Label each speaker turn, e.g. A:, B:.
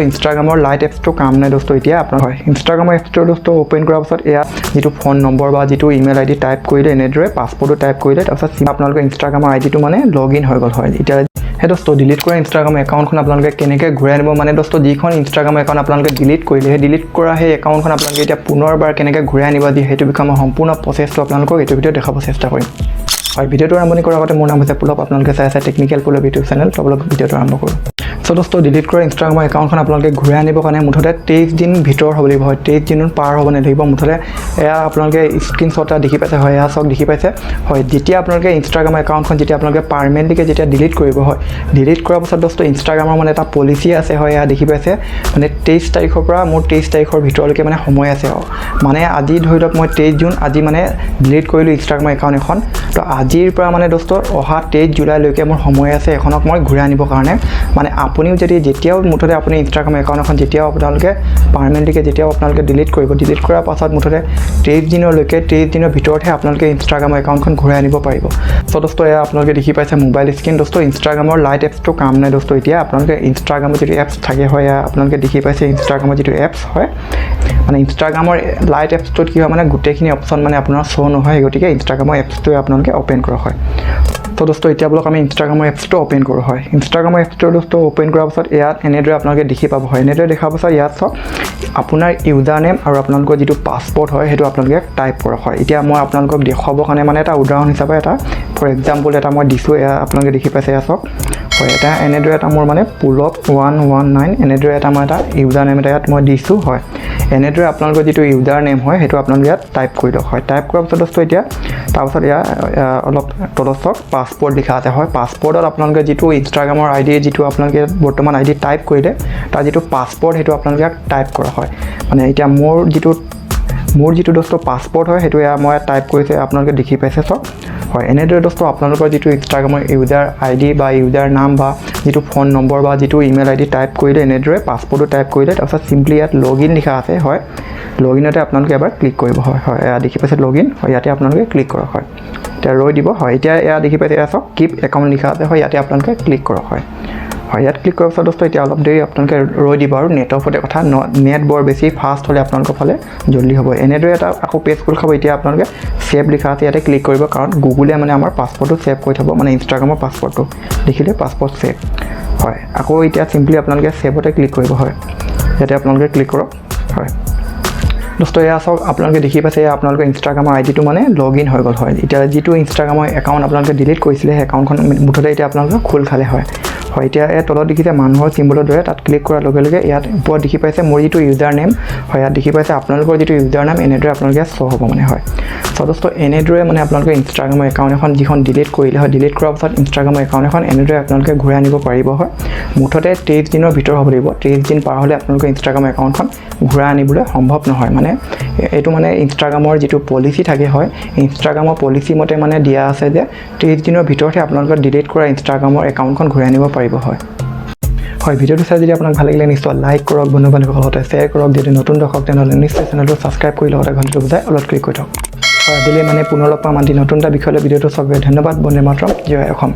A: ইনষ্টাগ্ৰামৰ লাইট এপছটো কাম নাই দোস্ত। এতিয়া আপোনাৰ হয় ইনষ্টাগ্ৰামৰ এপছটো দোস্ত অ'পেন কৰাৰ পাছত এয়া যিটো ফোন নম্বৰ বা যিটো ইমেইল আই ডি টাইপ কৰিলে, এনেদৰে পাছৱৰ্ডটো টাইপ কৰিলে, তাৰপিছত আপোনালোকৰ ইনষ্টাগ্ৰামৰ আই ডিটো মানে লগ ইন হৈ গ'ল হয়। এতিয়া সেই দোস্ত, ডিলিট কৰা ইনষ্টাগ্ৰাম একাউণ্টখন আপোনালোকে কেনেকৈ ঘূৰাই আনিব? মানে দোস্ত, যিখন ইনষ্টাগ্ৰাম একাউণ্ট আপোনালোকে ডিলিট কৰিলে, সেই ডিলিট কৰা সেই একাউণ্টখন আপোনালোকে এতিয়া পুনৰবাৰ কেনেকৈ ঘূৰাই আনিব দিয়ে, সেইটো বিষয়ে মই সম্পূৰ্ণ প্ৰচেছটো আপোনালোকক এইটো ভিডিঅ'ত দেখাব চেষ্টা কৰিম হয়। ভিডিঅ'টো আৰম্ভণি কৰাৰ আগতে মোৰ নাম হৈছে পুলভ, আপোনালোকে চাই আছে টেকনিকেল পুলভ ইউটিউব চেনেল। তো আপোনালোক ভিডিঅ'টো আৰম্ভ কৰোঁ। চ' দোস্ত, ডিলিট কৰা ইনষ্টাগ্ৰামৰ একাউণ্টখন আপোনালোকে ঘূৰাই আনিবৰ কাৰণে মুঠতে 23 দিন ভিতৰত হ'ব লাগিব হয়। 23 দিনত পাৰ হ'ব নালাগিব। মুঠতে এয়া আপোনালোকে স্ক্ৰীনশ্বট এটা দেখি পাইছে হয়, এয়া চাওক, দেখি পাইছে হয়। যেতিয়া আপোনালোকে ইনষ্টাগ্ৰামৰ একাউণ্টখন যেতিয়া আপোনালোকে পাৰ্মানেণ্টলিকৈ যেতিয়া ডিলিট কৰিব হয়, ডিলিট কৰাৰ পাছত দোস্ত, ইনষ্টাগ্ৰামৰ মানে এটা পলিচি আছে হয়, এয়া দেখি পাইছে। মানে 23 তাৰিখৰ পৰা মোৰ 23 তাৰিখৰ ভিতৰলৈকে মানে সময় আছে। মানে আজি ধৰি লওক মই 23 জুন, আজি মানে ডিলিট কৰিলোঁ ইনষ্টাগ্ৰামৰ একাউণ্ট এখন। তো আজিৰ পৰা মানে দোস্ত, অহা 23 জুলাইলৈকে মোৰ সময় আছে এখনক মই ঘূৰাই আনিবৰ কাৰণে। মানে আপুনিও যদি যেতিয়াও মুঠতে আপুনি ইনষ্টাগ্ৰাম একাউণ্ট এখন যেতিয়াও আপোনালোকে পাৰ্মানেণ্টলিকৈ যেতিয়াও আপোনালোকে ডিলিট কৰিব, ডিলিট কৰাৰ পাছত মুঠতে 23 দিনলৈকে, 23 দিনৰ ভিতৰতহে আপোনালোকে ইনষ্টাগ্ৰামৰ একাউণ্টখন ঘূৰাই আনিব পাৰিব। চ' দোস্ত, এয়া আপোনালোকে দেখি পাইছে মোবাইল স্ক্ৰীণ। দোস্ত, ইনষ্টাগ্ৰামৰ লাইট এপছটো কাম নাই দোস্ত। এতিয়া আপোনালোকে ইনষ্টাগ্ৰামৰ যিটো এপছ থাকে হয়, এয়া আপোনালোকে দেখি পাইছে, ইনষ্টাগ্ৰামৰ যিটো এপছ হয়, মানে ইনষ্টাগ্ৰামৰ লাইট এপছটোত কি হয়, মানে গোটেইখিনি অপশ্যন মানে আপোনাৰ শ্ব' নহয়। গতিকে ইনষ্টাগ্ৰামৰ এপছটোৱে আপোনালোকে অ'পেন কৰা হয়। তো দোস্ত, এতিয়া বোলক আমি ইনষ্টাগ্ৰামৰ এপছটো অ'পেন কৰোঁ হয়। ইনষ্টাগ্ৰামৰ এপছটো দোস্ত অ'পেন কৰাৰ পাছত ইয়াত এনেদৰে আপোনালোকে দেখি পাব হয়। এনেদৰে দেখাৰ পাছত ইয়াত চাওক, আপোনাৰ ইউজাৰ নেম আৰু আপোনালোকৰ যিটো পাছৱৰ্ড হয়, সেইটো আপোনালোকে টাইপ কৰক হয়। এতিয়া মই আপোনালোকক দেখুৱাবৰ কাৰণে মানে এটা উদাহৰণ হিচাপে এটা ফৰ এক্সাম্পল এটা মই দিছোঁ। এয়া আপোনালোকে দেখি পাইছে, এয়া চাওক হয়। এটা এনেদৰে এটা মোৰ মানে পুলভ 119, এনেদৰে এটা মই এটা ইউজাৰ নেম এটা ইয়াত মই দিছোঁ হয়। এনেদৰে আপোনালোকৰ যিটো ইউজাৰ নেম হয়, সেইটো আপোনালোকে ইয়াত টাইপ কৰি লওক হয়। টাইপ কৰাৰ পাছত দোস্ত, এতিয়া তাৰপাছত ইয়াৰ অলপ তলত চাওক, পাছৱৰ্ড লিখা আছে হয়। পাছৱৰ্ডত আপোনালোকে যিটো ইনষ্টাগ্ৰামৰ আই ডি, যিটো আপোনালোকে বৰ্তমান আই ডি টাইপ কৰিলে, তাৰ যিটো পাছৱৰ্ড, সেইটো আপোনালোকে ইয়াত টাইপ কৰা হয়। মানে এতিয়া মোৰ যিটো দোস্ত পাছৱৰ্ড হয়, সেইটো এয়া মই টাইপ কৰিছোঁ, আপোনালোকে দেখি পাইছে চব হয়। এনেদৰে দোস্ত, আপোনালোকৰ যিটো ইনষ্টাগ্ৰামৰ ইউজাৰ আই ডি বা ইউজাৰ নাম বা যিটো ফোন নম্বৰ বা যিটো ইমেইল আই ডি টাইপ কৰিলে, এনেদৰে পাছৱৰ্ডটো টাইপ কৰিলে, তাৰপিছত চিম্পলি ইয়াত লগ ইন লিখা আছে হয়। লগ ইনতে আপোনালোকে এবাৰ ক্লিক কৰিব হয়। হয়, এয়া দেখি পাইছে লগ ইন হয়, ইয়াতে আপোনালোকে ক্লিক কৰক হয়। এতিয়া ৰৈ দিব হয়। এতিয়া এয়া দেখি পাইছে, এয়া চাওক, কিপ একাউণ্ট লিখা আছে হয়, ইয়াতে আপোনালোকে ক্লিক কৰক হয়। হয়, ইয়াত ক্লিক কৰাৰ পিছত দোস্ত, এতিয়া অলপ দেৰি আপোনালোকে ৰৈ দিব আৰু নেটৰ ওপৰতে কথা, নেট বৰ বেছি ফাষ্ট হ'লে আপোনালোকৰ ফালে জল্দি হ'ব। এনেদৰে এটা আকৌ পেজ খোল খাব। এতিয়া আপোনালোকে ছেভ লিখা আছে, ইয়াতে ক্লিক কৰিব, কাৰণ গুগলে মানে আমাৰ পাছৱৰ্ডটো ছেভ কৰি থ'ব। মানে ইনষ্টাগ্ৰামৰ পাছৱৰ্ডটো দেখিলে পাছৱৰ্ড ছেভ হয়। আকৌ এতিয়া চিম্পলি আপোনালোকে ছেভতে ক্লিক কৰিব হয়, ইয়াতে আপোনালোকে ক্লিক কৰক হয়। দোস্ত, এয়া চাওক, আপোনালোকে দেখি পাইছে, এয়া আপোনালোকৰ ইনষ্টাগ্ৰামৰ আই ডিটো মানে লগ ইন হৈ গ'ল হয়। এতিয়া যিটো ইনষ্টাগ্ৰামৰ একাউণ্ট আপোনালোকে ডিলিট কৰিছিলে, সেই একাউণ্টখন মুঠতে এতিয়া আপোনালোকে খোল খালে হয়। হয়, এতিয়া ইয়াত তলত দেখিছে মানুহৰ চিম্বলৰ দৰে, তাত ক্লিক কৰাৰ লগে লগে ইয়াত ওপৰত দেখি পাইছে মোৰ যিটো ইউজাৰ নেম হয়, ইয়াত দেখি পাইছে আপোনালোকৰ যিটো ইউজাৰ নেম, এনেদৰে আপোনালোকে শ্ব' হ'ব মানে হয়। চ' দোস্ত, এনেদৰে মানে আপোনালোকে ইনষ্টাগ্ৰামৰ একাউণ্ট এখন যিখন ডিলিট কৰিলে হয়, ডিলিট কৰাৰ পাছত ইনষ্টাগ্ৰামৰ একাউণ্ট এখন এনেদৰে আপোনালোকে ঘূৰাই আনিব পাৰিব হয়। মুঠতে 23 দিনৰ ভিতৰত হ'ব লাগিব। 23 দিন পাৰ হ'লে আপোনালোকে ইনষ্টাগ্ৰামৰ একাউণ্টখন ঘূৰাই আনিবলৈ সম্ভৱ নহয়। মানে এইটো মানে ইনষ্টাগ্ৰামৰ যিটো পলিচি থাকে হয়, ইনষ্টাগ্ৰামৰ পলিচি মতে মানে দিয়া আছে যে 23 দিনৰ ভিতৰতহে আপোনালোকে ডিলিট কৰা ইনষ্টাগ্ৰামৰ একাউণ্টখন ঘূৰাই আনিব পাৰিব হয়। হয়, ভিডিঅ'টো চাই যদি আপোনাক ভাল লাগিলে নিশ্চয় লাইক কৰক, বন্ধু বান্ধৱীসকলৰ লগতে শ্বেয়াৰ কৰক। যদি নতুন দৰ্শক, তেনেহ'লে নিশ্চয় চেনেলটো ছাবস্ক্ৰাইব কৰি লগতে ঘণ্টাটো বজাই অলপ ক্লিক কৰি থওক হয়। আজিলৈ মানে পুনৰ লগ পাম আনকি নতুন এটা বিষয়লৈ। ভিডিঅ'টো চবে ধন্যবাদ। বন্দে মাতৰম, জয় অসম।